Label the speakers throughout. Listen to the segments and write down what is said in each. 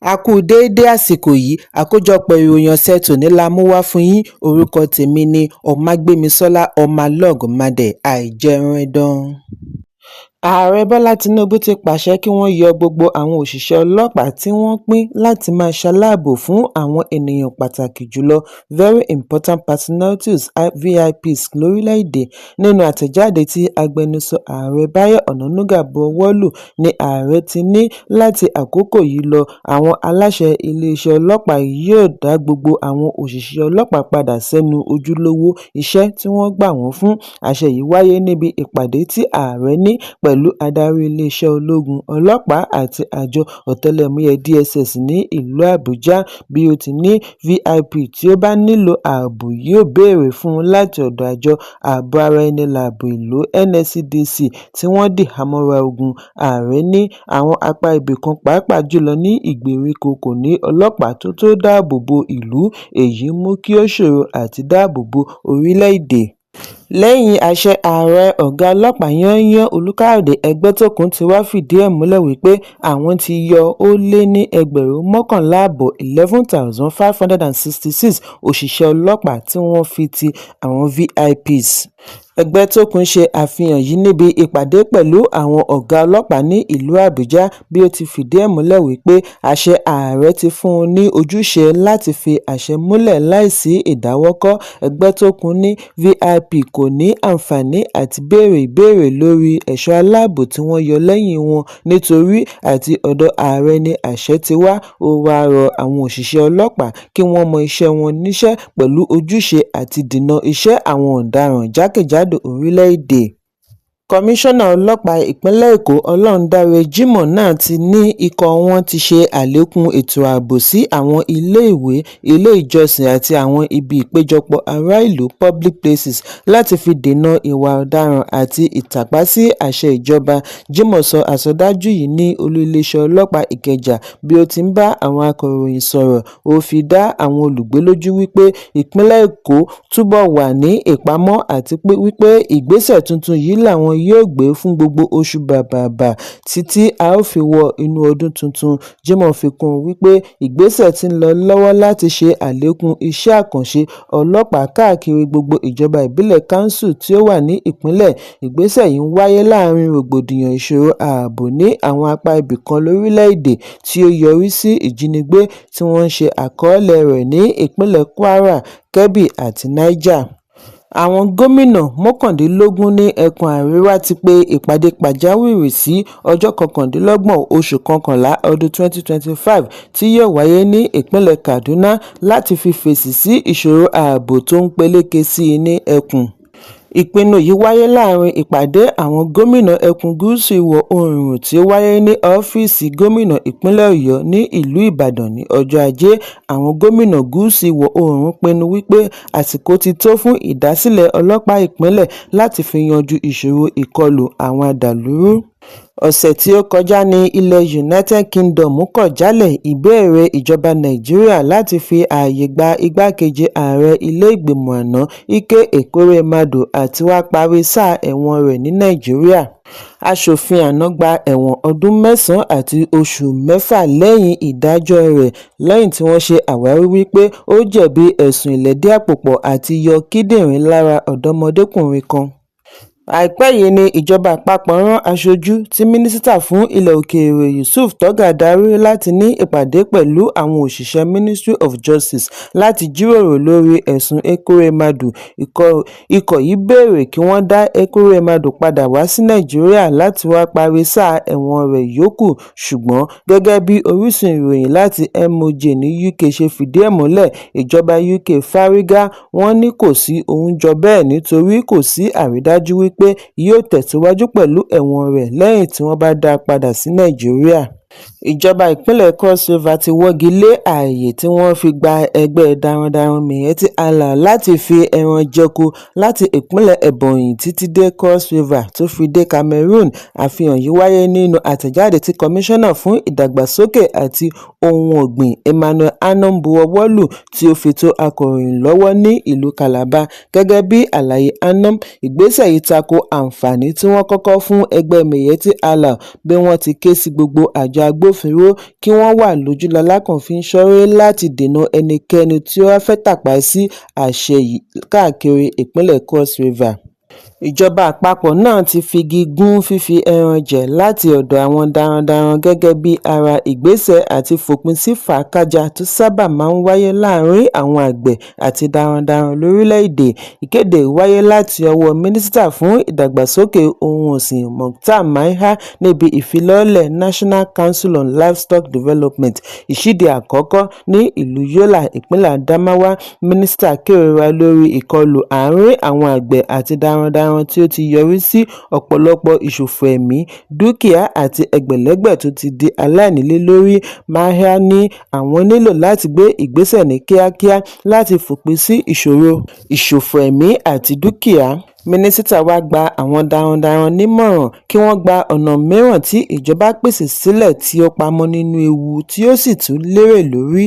Speaker 1: A kú déédé àsìkò yìí. Àkójọpọ̀ ìròyìn ọ̀sẹ̀ tòní la mú wá fún yín. Orúkọ tèmi ni Ọmágbémisọ́lá Ọmọlọ́gọ̀mádé àìjẹunẹdàn. Ààrẹ Bọ́lá Tínúbù ti pàṣẹ kí wọ́n yọ gbogbo àwọn òṣìṣẹ́ ọlọ́pàá tí wọ́n pín láti máa ṣaláàbò fún àwọn èèyàn pàtàkì jù lọ, very important personalities VIPs, lórílẹ̀-èdè. Nínú àtẹ̀jáde tí agbẹnusọ Ààrẹ Báyọ̀ Ọ̀nànúgà buwọ́ lù ní ààrẹ ti ní láti àkókò yìí lọ, àwọn aláṣẹ iléeṣẹ́ ọlọ́pàá yóò dá gbogbo àwọn òṣìṣẹ́ ọlọ́pàá padà sẹ́nu ojúlówó iṣẹ́ tí wọ́n gbà wọ́n fún. Àṣẹ yìí wáyé níbi ìpàdé tí ààrẹ ní pẹ̀lú adarí iléeṣẹ́ ológun, ọlọ́pàá àti àjọ ọ̀tẹlẹ̀múyẹ́ DSS ní ìlú Àbújá. Bí ó ti ní VIP tí ó bá nílò ààbò yóò béèrè fún un láti ọ̀dọ̀ àjọ ààbò ara ẹni láàbò ìlú NSCDC tí wọ́n dì hámọ́ra ogun. Ààrẹ ní àwọn apá ibì kan pàápàá jùlọ ní ìgbèríko kò ní ọlọ́pàá tó tó dáàbò bo ìlú, èyí mú kí ó ṣòro àti dáàbò bo orílẹ̀-èdè. Lẹ́yìn àṣẹ ààrẹ, ọ̀gá ọlọ́pàá yányán Olùkàyọ̀dé Ẹgbẹ́tókun ti wáá fìdí ẹ̀ múlẹ̀ wípé àwọn ti yọ ó lé ní ẹgbẹ̀rún mọ́kànlá ààbọ̀ 11,566 òṣìṣẹ́ ọlọ́pàá tí wọ́n fi ti àwọn VIPs. Ẹgbẹ́tókun ṣe àfihàn yìí níbi ìpàdé pẹ̀lú àwọn ọ̀gá ọlọ́pàá ní ìlú Àbújá bí ó ti fìdí ẹ̀ múlẹ̀ wípé àṣẹ ààrẹ ti fún un ní ojúṣe láti fi àṣẹ múlẹ̀ láìsí ìdáwọ́kọ̀. Ẹgbẹ́tókun ní VIP kò ní àǹfààní àti béèrè ìbéèrè lórí ẹ̀ṣọ́ aláàbò tí wọ́n yọ lẹ́yìn wọn nítorí àti ọ̀dọ̀ ààrẹ ni àṣẹ ti wá. Ó wáá rọ àwọn òṣìṣẹ́ ọlọ́pàá kí wọ́n mọ iṣẹ́ wọn níṣẹ́ pẹ̀lú ojúṣe àti dènà iṣẹ́ àwọn ọ̀daràn jákèjádò orílẹ̀-èdè. Kọmíṣánná ọlọ́pàá ìpínlẹ̀ Èkó Ọlọ́rundáre Jimoh náà ti ní ikọ̀ wọn ti ṣe àlékún ètò ààbò sí àwọn iléèwé, ilé-ìjọsìn àti àwọn ibi ìpéjọpọ̀ aráàlú public places láti fi dènà ìwà ọ̀daràn àti ìtàpá sí àṣẹ ìjọba. Jimoh sọ àsọdájú yìí ní olú iléeṣẹ́ ọlọ́pàá Ìkẹjà bí ó ti ń bá àwọn akọ̀ròyìn sọ̀rọ̀. Ó fi dá àwọn olùgbé lójú wípé ìpínlẹ̀ Èkó túbọ̀ wà ní ìpamọ́ àti wípé ìgbésẹ̀ tuntun yìí làwọn yóò gbé fún gbogbo oṣù bàbàbà títí a ó fi wọ inú ọdún tuntun. Jimoh fi kún un wípé ìgbésẹ̀ tí ń lọ lọ́wọ́ láti ṣe àlékún iṣẹ́ àkànṣe ọlọ́pàá káàkiri gbogbo ìjọba ìbílẹ̀ kánsù tí ó wà ní ìpínlẹ̀. Ìgbésẹ̀ yìí ń wáyé láàrin rògbòdìyàn ìṣòro ààbò ní àwọn apá ibì kan lórílẹ̀-èdè tí ó yọrí sí ìjínigbé tí wọ́n ṣe àkọọ́lẹ̀ rẹ̀ ní ìpínlẹ̀ Kwara, Kebbi àti Niger. Àwọn gómìnà 19 ní ẹkùn àríwá ti pe ìpàdé pàjáwìrì sí ọjọ́ 29 oṣù kọkànlá ọdún 2025 tí yóò wáyé ní ìpínlẹ̀ Kaduna láti fi fèsì sí ìṣòro ààbò tó ń peléke sí i ní ẹkùn. Ìpinnu yìí wáyé láàrin ìpàdé àwọn gómìnà ẹkùn gúúsù ìwọ̀-oòrùn tí ó wáyé ní ọ́fíìsì gómìnà ìpínlẹ̀ Ọ̀yọ́ ní ìlú Ìbàdàn ní ọjọ́ Ajé. Àwọn gómìnà gúúsù ìwọ̀-oòrùn pinnu wípé àsìkò ti tó fún ìdásílẹ̀ ọlọ́pàá ìpínlẹ̀ láti fi yanjú ìṣòro ìkọlù àwọn adàlúrú. Ọ̀sẹ̀ tí ó kọjá ní ilẹ̀ United Kingdom kọ̀ jálẹ̀ ìbéèrè ìjọba Nàìjíríà láti fi ààyè gba igbákejì ààrẹ ilé ìgbìmọ̀ àná Ike Ekweremadu àti wá parí sáà ẹ̀wọ̀n rẹ̀ ní Nàìjíríà. Aṣòfin àná gba ẹ̀wọ̀n ọdún 9 àti oṣù 6 lẹ́yìn ìdájọ́ rẹ̀ lẹ́yìn tí wọ́n ṣe àwárí wípé ó jẹ̀bi ẹ̀sùn ìlẹ̀dí-àpòpọ̀ àti yọ kíndìnrín lára ọ̀dọ́mọdékùnrin kan. Àìpẹ́ yìí ní ìjọba àpapọ̀ rán aṣojú tí mínísítà fún ilẹ̀ òkèèrè Yusuf Tuggar darí láti ní ìpàdé pẹ̀lú àwọn òṣìṣẹ́ Ministry of Justice láti jíròrò lórí ẹ̀sùn Ekweremadu. Ikọ̀ yìí béèrè kí wọ́n dá Ekweremadu padà wá sí Nàìjíríà láti wá parí sáà ẹ̀wọ̀n rẹ̀ yòókù, ṣùgbọ́n gẹ́gẹ́ bí orísun ìròyìn láti MOJ ní UK ṣe fìdí ẹ̀ múlẹ̀, ìjọba UK fárígá, wọ́n ní kò sí ohun jọ bẹ́ẹ̀ nítorí kò sí àrídájú wípé yóò tẹ̀síwájú pẹ̀lú ẹ̀wọ̀n rẹ̀ lẹ́yìn tí wọ́n bá dá a padà sí Nàìjíríà. Ìjọba ìpínlẹ̀ Cross River ti wọ́gi lé ààyè tí wọ́n fi gba ẹgbẹ́ darandaran Miyetti Allah láti fi ẹran jẹko láti ìpínlẹ̀ Ebonyi títí dé Cross River tó fi dé Cameroon. Àfihàn yìí wáyé nínú àtẹ̀jáde tí Kọmíṣánná fún Ìdàgbàsókè àti Ohun Ọ̀gbìn Emmanuel Anom buwọ́lù tí ó fi tó akọ̀ròyìn lọ́wọ́ ní ìlú Calabar. Gẹ́gẹ́ bí àlàyé Anom, ìgbésẹ̀ yìí tako àǹfààní tí wọ́n kọ́kọ́ fún ẹgbẹ́ Miyetti Allah bí wọ́n ti ké sí gbogbo àjọ àjọ agbófinró kí wọ́n wà lójú lalákàn fi ń ṣọ́rí láti dènà ẹnikẹ́ni tó bá fẹ́ẹ́ tàpá sí àṣẹ yìí káàkiri ìpínlẹ̀ Cross River. Ìjọba àpapọ̀ náà ti figi gún fífi ẹran jẹ láti ọ̀dọ̀ àwọn darandaran gẹ́gẹ́ bíi ara ìgbésẹ̀ àti fòpin sí fàákàjàá tó sábà máa ń wáyé láàrin àwọn àgbẹ̀ àti darandaran lórílẹ̀-èdè. Ìkéde yìí wáyé láti ọwọ́ Mínísítà fún Ìdàgbàsókè Ohun Ọ̀sìn Mukhtar Maiha níbi ìfilọ́lẹ̀ National Council on Livestock Development ìṣíde àkọ́kọ́ ní ìlú Yola, ìpínlẹ̀ Adamawa. Mínísítà kérora lórí ìkọlù àárín àwọn àgbẹ̀ àti darandaran tí ó ti yọrí sí ọ̀pọ̀lọpọ̀ ìṣòfò ẹ̀mí, dúkìá àti ẹgbẹ̀lẹ́gbẹ̀ tó ti di aláìnílé lórí. Maiha ní àwọn nílò láti gbé ìgbésẹ̀ ní kíákíá láti fòpin sí ìṣòro ìṣòfò ẹ̀mí àti dúkìá. Mínísítà wàá gba àwọn darandaran nímọ̀ràn kí wọ́n gba ọ̀nà mìíràn tí ìjọba pèsè sílẹ̀ tí ó pamọ́ nínú ewu tí ó sì tún lérè lórí.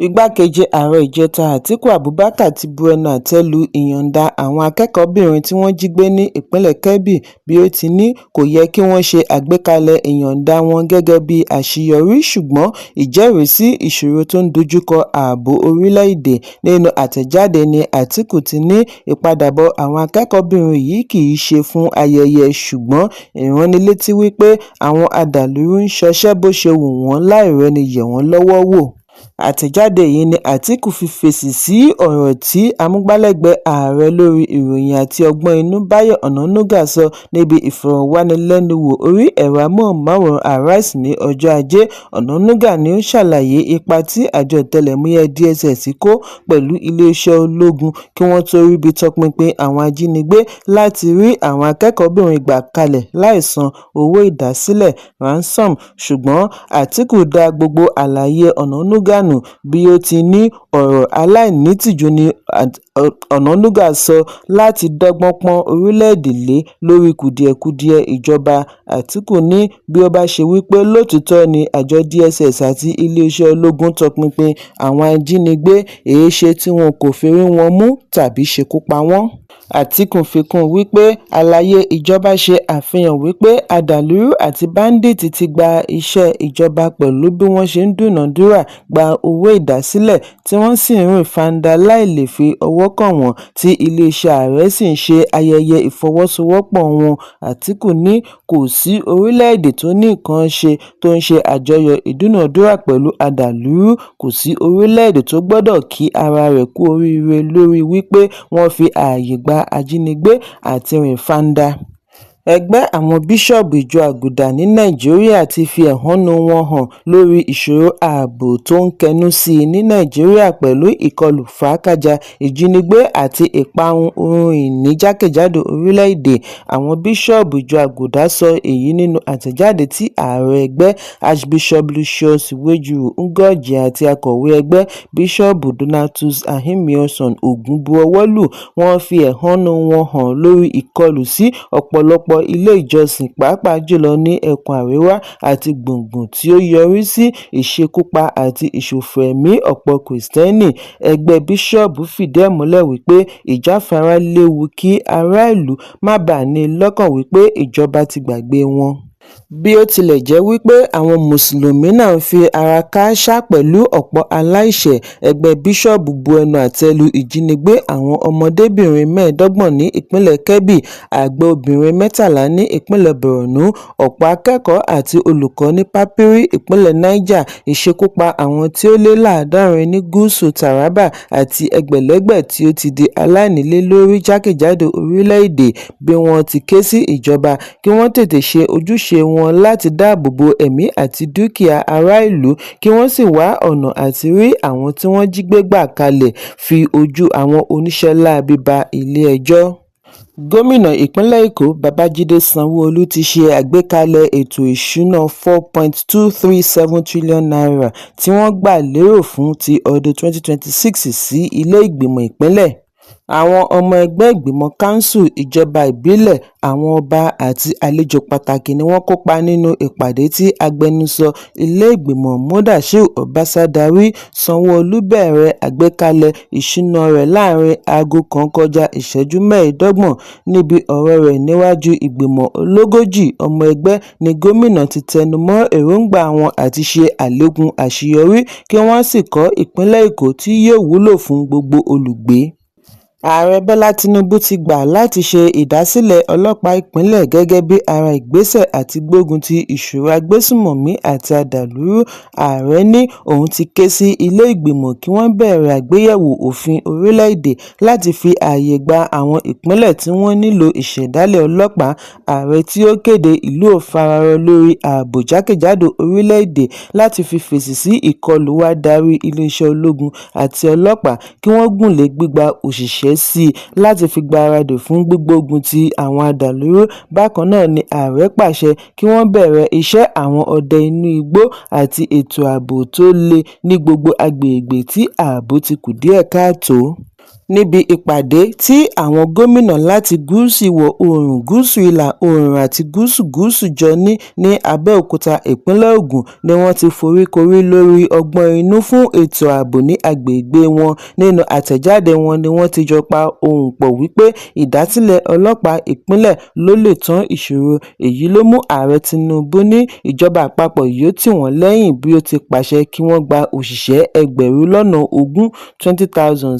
Speaker 1: Igbákejì ààrẹ ìjẹta Àtiku Abubakar ti bu ẹnu àtẹ́ lu ìyọ̀ǹda àwọn akẹ́kọ̀ọ́-bìnrin tí wọ́n jí gbé ní ìpínlẹ̀ Kebbi, bí ó ti ní kò yẹ kí wọ́n ṣe àgbékalẹ̀ ìyọ̀ǹda wọn gẹ́gẹ́ bíi àṣeyọrí ṣùgbọ́n ìjẹ́ríìsí ìṣòro tó ń dojúkọ ààbò orílẹ̀-èdè. Nínú àtẹ̀jáde ní Àtìkù ti ní ìpadàbọ̀ àwọn akẹ́kọ̀ọ́-bìnrin yìí kì í ṣe fún ayẹyẹ ṣùgbọ́n ìránnilétí wí pé àwọn adàlúrú ń ṣọṣẹ́ bó ṣe wù wọ́n láì rẹ́ni yẹ̀ wọ́n lọ́wọ́ wò. Àtẹ̀jáde yìí ni Àtìkù fi fèsì sí ọ̀rọ̀ tí amúgbálẹ́gbẹ̀ẹ́ ààrẹ lórí ìròyìn àti ọgbọ́n inú Báyọ̀ Ọ̀nànúgà sọ níbi ìfọ̀rọ̀wánilẹ́nuwò orí ẹ̀rọ amóhùnmáwòrán Arise ní ọjọ́ Ajé. Ọ̀nànúgà ni ó ṣàlàyé ipa tí àjọ ọ̀tẹlẹ̀múyẹ́ DSS kó pẹ̀lú iléeṣẹ́ ológun kí wọ́n tóó ríbi tọpinpin àwọn ajínigbé láti rí àwọn akẹ́kọ̀ọ́-bìnrin gbà kalẹ̀ láì san owó ìdásílẹ̀ ransom, ṣùgbọ́n Àtìkù dá gbogbo àlàyé Ọ̀nànúgà nù bí ó ti ní ọ̀rọ̀ aláìnítìjú ni Ọ̀nànúgà sọ láti dọ́gbọ́n pọ́n orílẹ̀-èdè lé lórí kùdìẹ̀-kudiẹ ìjọba. Àtìkù ní bí ó bá ṣe wípé lótìítọ́ ni àjọ DSS àti iléeṣẹ́ ológun tọpinpin àwọn ajínigbé, èéṣe tí wọn kò fi rí wọn mú tàbí ṣekú pa wọ́n. Àtìkù fi kún un wípé àlàyé ìjọba ṣe àfihàn wípé adàlúrú àti báńdíìtì ti gba iṣẹ́ ìjọba pẹ̀lú bí wọ́n ṣe ń dúnàádúrà gba owó ìdásílẹ̀ tí wọ́n sì ń rìn fanda láì lè fi ọwọ́ kàn wọ́n, tí iléeṣẹ́ ààrẹ sì ń ṣe ayẹyẹ ìfọwọ́sowọ́pọ̀ wọn. Àtìkù ní kò sí orílẹ̀-èdè tó ní nǹkan ṣe tó ń ṣe àjọyọ̀ ìdúnàádúrà pẹ̀lú adàlúrú, kò sí orílẹ̀-èdè tó gbọ́dọ̀ kí ara rẹ̀ kú oríire lórí wípé wọ́n fi ààyè gba ajínigbé àti rìn fanda. Ẹgbẹ́ àwọn bíṣọ́ọ̀bù ìjọ Àgùdà ní Nàìjíríà ti fi ẹ̀hónú wọn hàn lórí ìṣòro ààbò tó ń kẹnu sí i ní Nàìjíríà pẹ̀lú ìkọlù fàákàjà, ìjínigbé àti ìparun ohun ìní jákèjádò orílẹ̀-èdè. Àwọn bíṣọ́ọ̀bù ìjọ Àgùdà sọ èyí nínú àtẹ̀jáde tí ààrẹ ẹgbẹ́, Archbishop Lucius Wajiru Ugorji àti akọ̀wé ẹgbẹ́, Bíṣọ́ọ̀bù Donatus Ahimionson Ogun bu ọwọ́ lù. Wọ́n fi ẹ̀hónú wọn hàn lórí ìkọlù sí ọ̀pọ̀lọpọ̀ ilé ìjọsìn pàápàá jùlọ ní ẹkùn àríwá àti gbùngbùn tí ó yọrí sí ìṣekúpa àti ìṣòfò ẹ̀mí ọ̀pọ̀ Kìrìsìtẹ́nì. Ẹgbẹ́ bíṣọ́ọ̀bù fìdí ẹ̀ múlẹ̀ wípé ìjáfara léwu kí ará ìlú má baà ní i lọ́kàn wípé ìjọba ti gbàgbé wọn. Bí ó tilẹ̀ jẹ́ wípé àwọn Mùsùlùmí náà ń fi ara kááṣá pẹ̀lú ọ̀pọ̀ aláìṣẹ̀, ẹgbẹ́ bíṣọ́ọ̀bù bu ẹnu àtẹ́ lu ìjínigbé àwọn ọmọdébìnrin 25 ní ìpínlẹ̀ Kebbi, àgbẹ̀ obìnrin 13 ní ìpínlẹ̀ Borno, ọ̀pọ̀ akẹ́kọ̀ọ́ àti olùkọ́ ní Papiri, ìpínlẹ̀ Niger, ìṣekúpa àwọn tí ó lé 70 ní gúúsù Taraba àti ẹgbẹ̀lẹ́gbẹ̀ tí ó ti di aláìnílé lórí jákèjádò orílẹ̀-èdè bí wọ́n ti ké sí ìjọba kí wọ́n tètè ṣe ojúṣe wọn láti dáàbò bo ẹ̀mí àti dúkìá ará ìlú kí wọ́n sì wá ọ̀nà àti rí àwọn tí wọ́n jí gbé gbà kalẹ̀ fi ojú àwọn oníṣẹ́ láabi bá ilé-ẹjọ́. Gómìnà ìpínlẹ̀ Èkó Babájídé Sanwó-Olú ti ṣe àgbékalẹ̀ ètò ìṣúná ₦4.237 trillion tí wọ́n gbà lérò fún ti ọdún 2026 sí ilé ìgbìmọ̀ ìpínlẹ̀. Àwọn ọmọ ẹgbẹ́ ìgbìmọ̀ kanṣu ìjọba ìbílẹ̀, àwọn ọba àti àlejò pàtàkì ni wọ́n kópa nínú ìpàdé tí agbẹnusọ ìlẹ́lẹ́gbẹ́mọ Mudashiru Ọbaṣà darí. Sanwó-Olú bẹ̀rẹ̀ àgbékalẹ̀ ìṣúná rẹ̀ láàrin aago kan kọjá ìṣẹ́jú 25. Níbi ọ̀rọ̀ rẹ̀ níwájú ìgbìmọ̀ ológójì ọmọ ẹgbẹ́ ní gómìnà ti tẹnu mọ́ èròǹgbà àwọn àti ṣe àlékún àṣeyọrí kí wọ́n sì kọ́ ìpínlẹ̀ Èkó tí yóò wúlò fún gbogbo olùgbé. Ààrẹ Bọ́lá Tinubu ti gbà láti ṣe ìdásílẹ̀ ọlọ́pàá ìpínlẹ̀ gẹ́gẹ́ bíi ara ìgbésẹ̀ àti gbógun ti ìṣòro agbésùmọ̀mí àti adàlúrú. Ààrẹ ní òun ti ké sí ilé ìgbìmọ̀ kí wọ́n bẹ̀rẹ̀ àgbéyẹ̀wò òfin orílẹ̀-èdè láti fi ààyè gba àwọn ìpínlẹ̀ tí wọ́n nílò ìṣẹ̀dálẹ̀ ọlọ́pàá. Ààrẹ tí ó kéde ìlò fararọ lórí ààbò jákèjádò orílẹ̀-èdè láti fi fèsì sí ìkọlù wá darí iléeṣẹ́ ológun àti ọlọ́pàá kí wọ́n gùnlé gbígba òṣìṣẹ́ sí i láti fi gbáradì fún gbígbógun ti àwọn adàlúrú. Bákan náà ni ààrẹ pàṣẹ kí wọ́n bẹ̀rẹ̀ iṣẹ́ àwọn ọdẹ inú igbó àti ètò ààbò tó le ní gbogbo agbègbè tí ààbò ti kù díẹ̀ káàtó. Níbi ìpàdé tí àwọn gómìnà láti gúúsù ìwọ̀-oòrùn, gúúsù ìlà-oòrùn àti gúúsù gúúsù jọ ní ní Abẹ́òkúta, ìpínlẹ̀ Ògùn ni wọ́n ti foríkorí lórí ọgbọ́n inú fún ètò ààbò ní agbègbè wọn. Nínú àtẹ̀jáde wọn ni wọ́n ti jọ pa ohùn pọ̀ wípé ìdásílẹ̀ ọlọ́pàá ìpínlẹ̀ ló lè tán ìṣòro. Èyí ló mú Ààrẹ Tinubu ní ìjọba àpapọ̀ yóò tì wọ́n lẹ́yìn bí ó ti pàṣẹ kí wọ́n gba òṣìṣẹ́ 20,000 20,000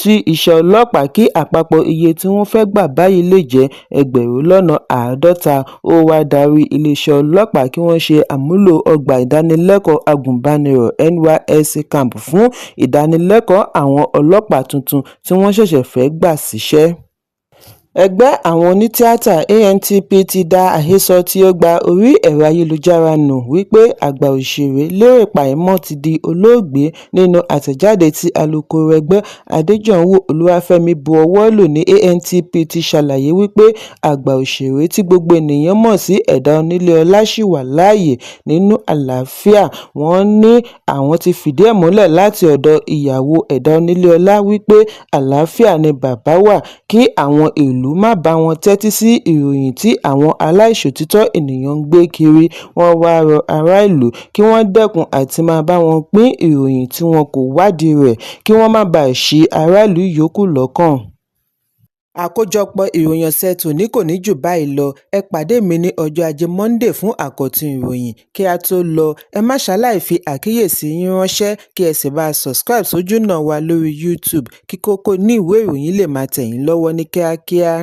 Speaker 1: sí iṣẹ́ ọlọ́pàá kí àpapọ̀ iye tí wọ́n fẹ́ gbà báyìí lè jẹ́ 50,000. Ó wáá darí iléeṣẹ́ ọlọ́pàá kí wọ́n ṣe àmúlò ọgbà ìdánilẹ́kọ̀ọ́ agùnbánirò NYSC Camp fún ìdánilẹ́kọ̀ọ́ àwọn ọlọ́pàá tuntun tí wọ́n ṣẹ̀ṣẹ̀ fẹ́ẹ́ gbà síṣẹ́. Ẹgbẹ́ àwọn onítìátà ANTP ti da àhesọ tí ó gba orí ẹ̀rọ ayélujára nù wípé àgbà òṣèré Lérè Pàímọ́ ti di olóògbé. Nínú àtẹ̀jáde tí alūkkóró ẹgbẹ́ Adéjọ̀nú Olúwafẹ́mi bu ọwọ́ lù ní ANTP ti ṣàlàyé wípé àgbà òṣèré tí gbogbo ènìyàn mọ̀ sí Ẹ̀dá Onílé-ọlá ṣì wà láàyè nínú àlàáfíà. Wọ́n ní àwọn ti fìdí ẹ̀ múlẹ̀ láti ọ̀dọ̀ ìyàwó Ẹ̀dá Onílé-ọlá wípé àlàáfíà ni bàbá wà, kí àwọn ìlú má bá wọn tẹ́tí sí ìròyìn tí àwọn aláìṣòótọ́ ènìyàn ń gbé kiri. Wọ́n wáá rọ aráàlú kí wọ́n dẹ́kun àti máa bá wọn pín ìròyìn tí wọn kò wádìí rẹ̀ kí wọ́n má bàa ṣi aráàlú yòókù lọ́kàn. Àkójọpọ̀ ìròyìn ọ̀sẹ̀ tòní kò ní jù báyìí lọ. Ẹ pàdé mi ní ọjọ́ Ajé Monday fún àkọ́tún ìròyìn. Kí á tó lọ, ẹ má ṣaláì fi àkíyèsí yín ránṣẹ́ kí ẹ sì bá subscribe sójúnà wa lórí YouTube kí kókó inú ìwé ìròyìn lè máa tẹ̀ yín lọ́wọ́ ní kíákíá.